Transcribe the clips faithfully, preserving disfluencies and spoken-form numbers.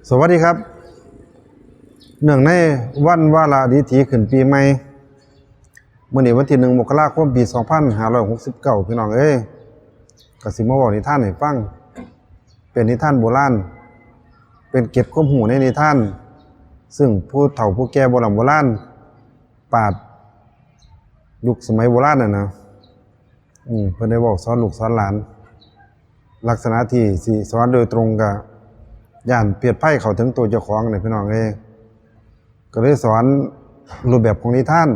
สวัสดีครับ เนื่องในวันวาระดิถีขึ้นปีใหม่ มื้อนี้วันที่หนึ่งมกราคมปีสองพันห้าร้อยหกสิบเก้า พี่น้องเอ้ย ก็สิมาเว้านิทานให้ฟัง เป็นนิทานโบราณ เป็นเกร็ดความรู้ในนิทาน ซึ่งผู้เฒ่าผู้แก่โบร่ำโบราณ ปราชญ์ยุคสมัยโบราณน่ะนะ อืม เพิ่นได้เว้าสอนลูกสอนหลาน ลักษณะที่สิสอนโดยตรงก็ย้านเพศภัยเข้าถึงตัวเจ้าของนี่พี่น้องเอ้ย ก็เลยสอนรูปแบบของนิทาน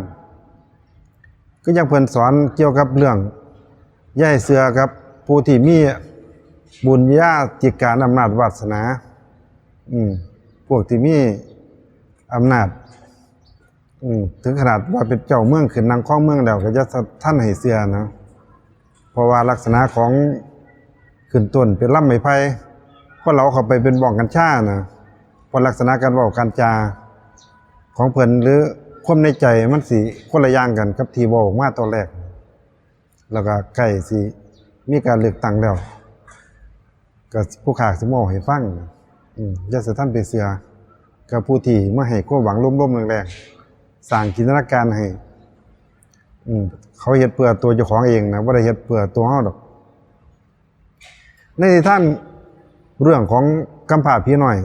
คือจั่งเพิ่นสอนเกี่ยวกับเรื่องอย่าให้เชื่อกับผู้ที่มีบุญญาธิการอำนาจวาสนา อืม พวกที่มีอำนาจ อืม ถึงขนาดว่าเป็นเจ้าเมืองขึ้นนั่งครองเมืองแล้วก็อย่าทันให้เชื่อนะ เพราะว่าลักษณะของขึ้นต้นเป็นลำไม้ไผ่ พอเหลาเข้าไปเป็นบ้องกัญชานะ เพราะลักษณะการเว้าการจาของเพิ่นหรือความในใจมันสิคนละอย่างกันกับที่เว้าออกมาตอนแรก แล้วก็ใกล้สิมีการเลือกตั้งแล้ว ก็ผู้ข้าสิมาเว้าให้ฟังนะ อืม อย่าสะทันไปเชื่อกับผู้ที่มาให้ความหวังลมๆแรงๆ สร้างจินตนาการให้ อืม เขาเฮ็ดเพื่อตัวเจ้าของเองนะ บ่ได้เฮ็ดเพื่อตัวเฮาดอก ในนิทานเรื่องของกำพร้าผีน้อย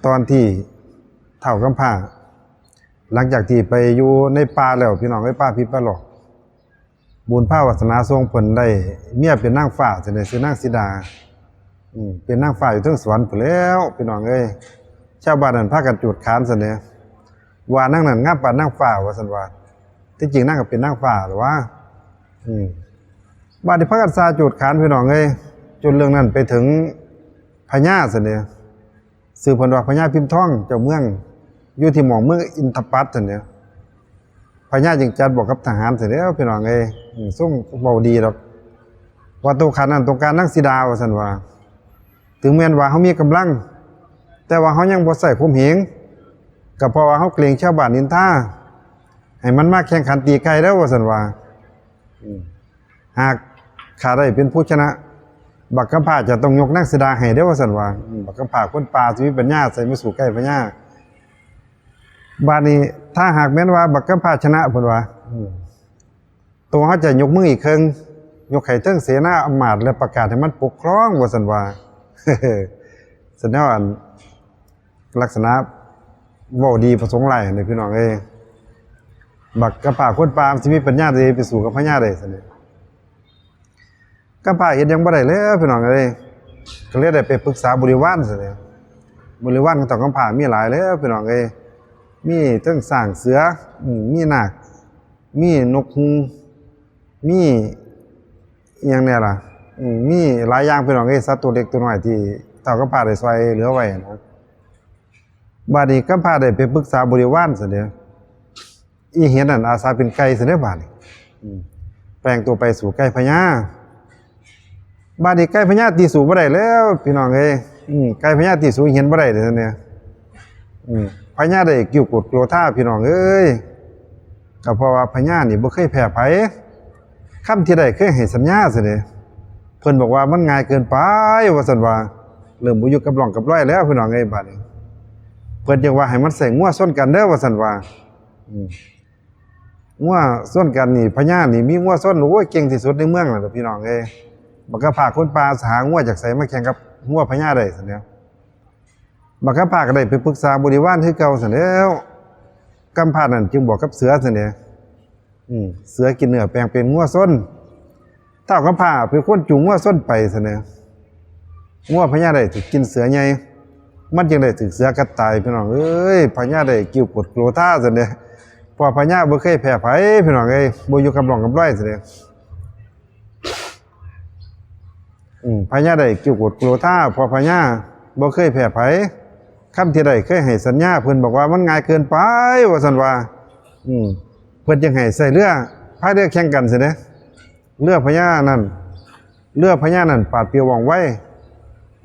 ตอนที่ท้าวกำพร้า หลังจากที่ไปอยู่ในป่าแล้ว พี่น้องเอ้ย ป่าผีป่าหลอก บุญพาวาสนาส่งเพิ่นได้เมียเป็นนางฟ้าซั่นเด้ ชื่อนางสีดา อืม เป็นนางฟ้าอยู่เทิงสวรรค์พู้นแหล้ว พี่น้องเอ้ย ชาวบ้านนั้นพากันจูดขานซั่นเด้ ว่านางนั้นงามปานนางฟ้าว่าซั่นว่า ที่จริงนางก็เป็นนางฟ้าแหละวะ อืม บาดนี้พากันซาจูดขานพี่น้องเอ้ย จนเรื่องนั้นไปถึงพญาซั่นเด้ ชื่อเพิ่นว่าพญาพิมพ์ทองเจ้าเมือง อยู่ที่หม่องเมืองอินทปัตย์ซั่นเด้ พญาจึงจัดบอกกับทหารซั่นเด้ พี่น้องเอ้ย อืม ซุ่มเว้าดีดอก ว่าตัวข้านั้นต้องการนางสีดาว่าซั่นว่า ถึงแม้นว่าเฮามีกำลัง แต่ว่าเฮายังบ่ใช้ข่มเหง ก็เพราะว่าเฮาเกรงชาวบ้านนินทา ให้มันมาแข่งขันตีไก่เด้อว่าซั่นว่า อืม หากข้าได้เป็นผู้ชนะ บักกำพร้าจะต้องยกนางสีดาให้เด้อว่าซั่นว่า อืม บักกำพร้าคนป่าสิมีปัญญาใส่มาสู้ไก่พญา บาดนี้ถ้าหากแม้นว่าบักกำพร้าชนะเพิ่นว่า อืม ตัวเฮาจะยกมืออีกครึ่ง ยกให้เทิงเสนาอำมาตย์และประกาศให้มันปกครองว่าซั่นว่า ซั่นแนวอัน ลักษณะเว้าดีประสงค์ร้ายนี่พี่น้องเอ้ย บักกำพร้าคนป่ามันสิมีปัญญาใดไปสู้กับพญาได้ซั่นเด้ กำพร้าเฮ็ดหยังบ่ได้แล้วพี่น้องเอ้ย ก็เลยได้ไปปรึกษาบริวารซั่นเด้ บริวารของท้าวกำพร้ามีหลายแล้วพี่น้องเอ้ย มีเทิงช้างเสือ อืม มีนาค มีนกฮูก มีอิหยังแน่ล่ะ อืม มีหลายอย่างพี่น้องเอ้ย สัตว์ตัวเล็กตัวน้อยที่ท้าวกำพร้าได้ช่วยเหลือไว้นะ บาดนี้กำพร้าได้ไปปรึกษาบริวารซั่นเด้ อีเห็นนั่นอาสาเป็นไก่ซั่นเด้บาดนี้ อืม แปลงตัวไปสู้ไก่พญา บาดนี้ไก่พญาตีสู้บ่ได้แล้วพี่น้องเอ้ย อืม ไก่พญาตีสู้อีเห็นบ่ได้เลยซั่นเด้ อืม พญาได้กิ้วโกรธโกรธาพี่น้องเอ้ย ก็เพราะว่าพญานี่บ่เคยแพ้ไผ คำที่ได้เคยให้สัญญาซั่นเด้ เพิ่นบอกว่ามันง่ายเกินไปว่าซั่นว่า เริ่มบ่อยู่กับร่องกับรอยแล้วพี่น้องเอ้ย บาดนี้ เพิ่นจึงว่าให้มันใช้งัวชนกันเด้อว่าซั่นว่า อืม งัวชนกันนี่ พญานี่มีงัวชน โอ้ย เก่งที่สุดในเมืองแล้วล่ะพี่น้องเอ้ย บักกำพร้าคนป่าหางัวจากไสมาแข่งกับงัวพญาได้ซั่นเด้ บักกำพร้าก็ได้ไปปรึกษาบริวารคือเก่าซั่นแหล้ว กำพร้านั่นจึงบอกกับเสือซั่นเด้ อืม เสือกินเนื้อแปลงเป็นงัวชน ท้าวกำพร้าเป็นคนจูงงัวชนไปซั่นเด้ งัวพญาได้ถูกกินเสือใหญ่ มันจึงได้ถูกเสือกัดตายพี่น้องเอ้ย พญาได้กิ้วโกรธโกรธาซั่นเด้ เพราะพญาบ่เคยแพ้ไผพี่น้องเอ้ย บ่อยู่กับร่องกับรอยซั่นเด้ อืม พญาได้กิ้วโกรธโกรธา เพราะพญาบ่เคยแพ้ไผ คำที่ได้เคยให้สัญญา เพิ่นบอกว่ามันง่ายเกินไปว่าซั่นว่า อืม เพิ่นจึงให้ใช้เรือ พายเรือแข่งกันซั่นเด้ เรือพญานั่น เรือพญานั่นปราดเปรียวว่องไว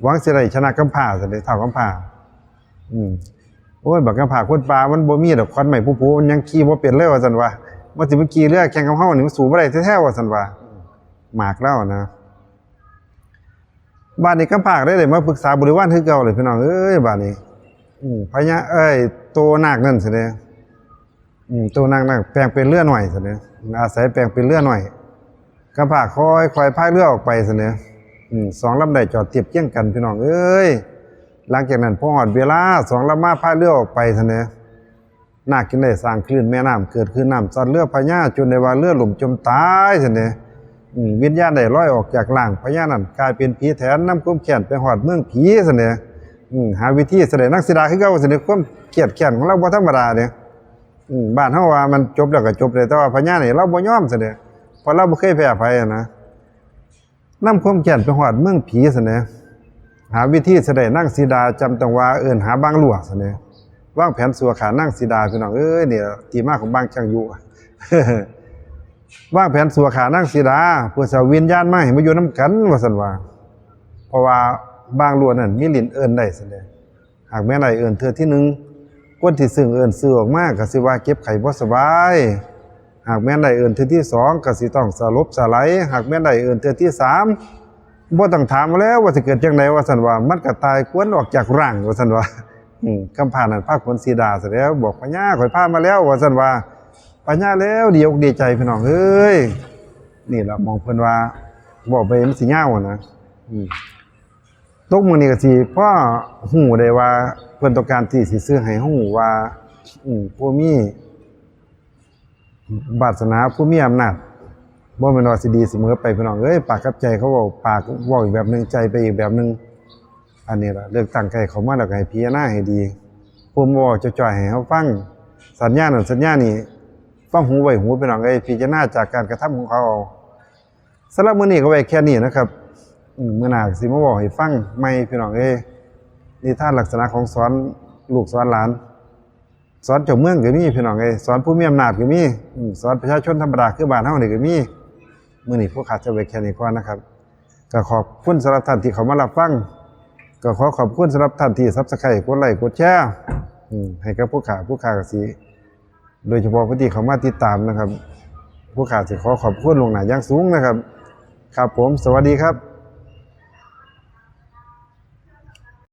หวังสิได้ชนะกำพร้าซั่นเด้ ท้าวกำพร้า อืม โอ้ย บักกำพร้าคนป่ามันบ่มีดอกขอนไม้ผู้ๆ มันยังขี่บ่เป็นเลยว่าซั่นว่า มันสิมาขี่เรือแข่งกับเฮานี่มันสู้บ่ได้แท้ๆ ว่าซั่นว่า มากแล้วนะ บาดนี้กำพร้าก็เลยได้มาปรึกษาบริวารคือเก่าเลยพี่น้องเอ้ย บาดนี้ อืมพญาเอ้ยโตนาคนั่นสิเด้อืมโตนาคนั่นแปลงเป็นเรือหน่อยสิเด้อาศัยแปลงเป็นเรือหน่อยกำพร้าค่อยค่อยพายเรือออกไปสิเด้อืมสองลำได้จอดเทียบเคียงกันพี่น้องเอ้ยหลังจากนั้นพอฮอดเวลาสองลำมาพายเรือออกไปสิเด้นาคจึงได้สร้างคลื่นแม่น้ำเกิดขึ้นน้ำซัดเรือพญาจนได้ว่าเรือล่มจมตายสิเด้อืมวิญญาณได้ลอยออกจากร่างพญานั่นกลายเป็นผีแทนนำความแค้นไปฮอดเมืองผีสิเด้ อืมหาวิธีแสดงนักศิลาคือเก่าสิเด้ความเครียดแค้นของเราบ่ธรรมดาเด้อืมบ้านเฮาว่ามันจบแล้วก็จบเลยแต่ว่าพญานี่เราบ่ยอมสิเด้เพราะเราบ่เคยแพ้ไผอะนะนำความแค้นไปฮอดเมืองผีสิเด้หาวิธีแสดงนางสีดาจำต้องว่าเอิ้นหาบางหลวงสิเด้วางแผนสัวฆ่านางสีดาพี่น้องเอ้ยนี่ล่ะที่มาของบางช่างยุ วางแผนสัวฆ่านางสีดาเพื่อสิเอาวิญญาณมาให้มาอยู่นำกันว่าซั่นว่าเพราะว่าบางหลวงนั่นมีลิ้นเอิ้นได้สิเด้ หากแม่นได้เอิ้นเทื่อที่หนึ่งคนที่ซึ่งเอิ้นซื่อออกมาก็สิว่าเจ็บไข้บ่สบายหากแม่นได้เอิ้นเทื่อที่สองก็สิต้องสลบสลายหากแม่นได้เอิ้นเทื่อที่สามบ่ต้องถามแล้วว่าสิเกิดจั่งใดว่าซั่นว่ามันก็ตายควรออกจากร่างว่าซั่นว่าอืมกำพร้านั้นพาขนสีดาซะแล้วบอกพญาข้อยพามาแล้วว่าซั่นว่าพญาแล้วดีอกดีใจพี่น้องเอ้ยนี่ล่ะหม่องเพิ่นว่าเว้าไปมันสิยาวอะนะอืม ตกมื้อนี้ก็สิพอฮู้ได้ว่าเพิ่นต้องการที่สิสื่อให้ฮู้ว่าอืมผู้มีวาสนาผู้มีอำนาจบ่แม่นว่าสิดีเสมอไปพี่น้องเอ้ยปากกับใจเขาเว้าปากเว้าอีกแบบหนึ่งใจไปอีกแบบหนึ่งอันนี้ล่ะเลือกตั้งใกล้เข้ามาแล้วก็ให้พิจารณาให้ดีผู้มาเว้าจ่อยๆให้เฮาฟังสัญญานั่นสัญญานี่ฟังหูไว้หูพี่น้องเอ้ยพิจารณาจากการกระทำของเขาเอา สำหรับมื้อนี้ก็ไว้แค่นี้นะครับอืมมื้อหน้าก็สิมาเว้าให้ฟังใหม่พี่น้องเอ้ยนิทานลักษณะของสอนลูกสอนหลาน สอนเจ้าเมืองก็มีพี่น้องเอ้ยสอนผู้มีอำนาจก็มีอืมสอนประชาชนธรรมดาคือบ้านเฮานี่ก็มีมื้อนี้ผู้ข้าจะไว้แค่นี้ก่อนนะครับก็ขอบคุณสำหรับท่านที่เข้ามารับฟังก็ขอขอบคุณสำหรับท่านที่ Subscribe กดไลค์กดแชร์อืมให้กับผู้ข้าผู้ข้าก็สิ โดยเฉพาะผู้ที่เข้ามาติดตามนะครับ ผู้ข้าสิขอขอบคุณล่วงหน้าอย่างสูงนะครับ ครับผม สวัสดีครับ